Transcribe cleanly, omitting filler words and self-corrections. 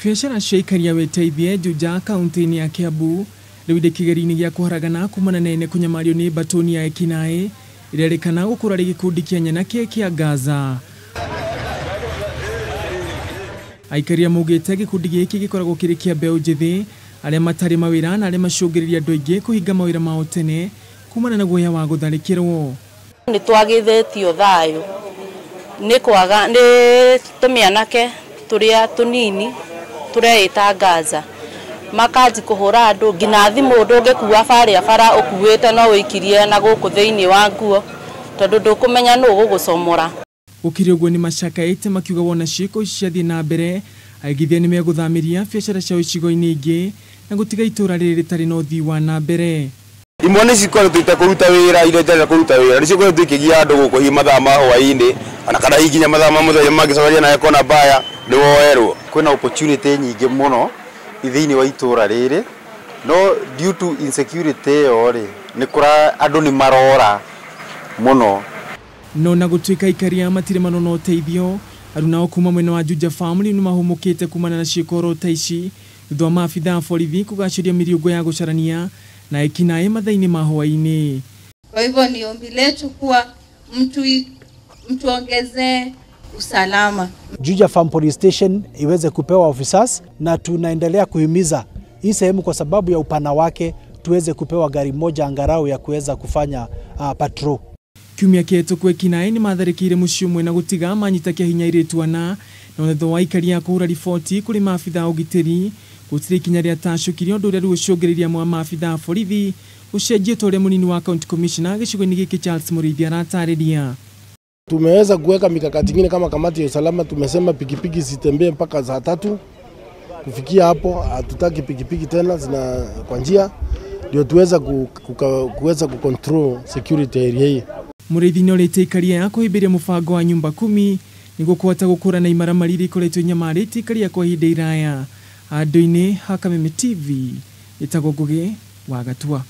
Biacara cia aikaria wĩteithie Juja kaunti-inĩ ya Kiambu rĩu irĩ kĩgerio-inĩ gĩa kũharagana kumana na ene kũnyamario nĩ mbatũni ya ekinaĩ ĩrerĩkana gũkorwo arĩ gĩkundi kĩa nyanake kĩa Gaza. Aikaria maugĩte gĩkundi gĩkĩ gĩkoragwo kĩrĩ kĩa mbeũ njĩthĩ arĩa matarĩ mawĩra na arĩa macũngĩrĩria andũ aingĩ kũhinga mawĩra mao tene kumana na guoya wa gũtharĩkĩrwo. Nĩ twagithĩtio thayũ nĩ kwaga nĩ tũmĩanake tũrĩa tũnini tũreĩta Gaza makanji kũhũra andũ nginya thimũ ndũngĩkua barĩa bara ũkuĩte no ũikirie na gũkũ thĩinĩ wa nguo tondũ ndũkũmenya nũ ũgũgũcomora. Gũkĩrĩ ũguo nĩ macakaĩte makiuga wona ciĩko ici ciathiĩ na mbere aigithia nĩ megũthamĩria biacara ciao icigo-inĩ ingĩ na gũtiga itũra rĩrĩ rĩtarĩ na ũthii wa na mbere. Imwe nĩ cikoretwo itekũruta wĩra iria itarenda kũruta wĩra nĩ cikoretwo ikĩgia andũ gũkũ hihi mathaa ma hwaĩ-inĩ ona kana hihi nginya mathaa ma mũthenya mangĩcemania nawe kona mbaya nĩ woerwo. Kwĩna opportunity nyingĩ mũno thĩinĩ wa itũra rĩrĩ no due to insecurity ĩyo rĩ nĩ kũra andũ nĩ marora mũno. No na gũtuĩka aikaria matirĩ manona ũteithio arunao kuma mwena wa Juja Farm rĩu nĩ mahũmũkĩte kumana na ciĩko oro ta ici thutha wa maabithaa a borithi kũgacĩria mĩriũngũ ya gũcarania na ekinaĩ mathaa-inĩ ma hwaĩ-inĩ. Kwa hivyo ni ombi letu kuwa mtuongezee usalama. Juja Farm Police Station iweze kupewa officers na tunaendelea kuhimiza hii sehemu kwa sababu ya upana wake tuweze kupewa gari moja angarau ya kuweza kufanya patrol. Kiumia kĩhetũku ekinaĩ nĩ matharĩkĩire mũciĩ ũmwe na gũtiga manyita kĩa hinya airĩtu ana na thutha wa aikaria kũhũra riboti kũrĩ maabithaa a ũgitĩri gũtirĩ ikinya rĩatacũkirio ũndũ ũrĩa rĩu ũcũngĩrĩirie amwe a maabithaa a borithi gũcenjia ta ũrĩa mũnini wa county commissioner gĩcigo-inĩ gĩkĩ Charles Mũrĩithi aratarĩria. Tumeweza kuweka mikakati ingine kama kamati ya usalama, tumesema pikipiki zitembee mpaka saa 3. Kufikia hapo hatutaki pikipiki tena zina kwa njia ndio tuweza kuweza kucontrol security area hii. Mũrĩithi nĩ orĩtie aikaria kũhĩmbĩria mũbango wa nyumba 10 nĩguo kũhota gũkũrana imaramari iria ikoretwo inyamarĩtie aikaria kwa ihinda iraya. Andũ-inĩ ha Kameme TV, ĩtagwo Ngũgĩ wa Gatua.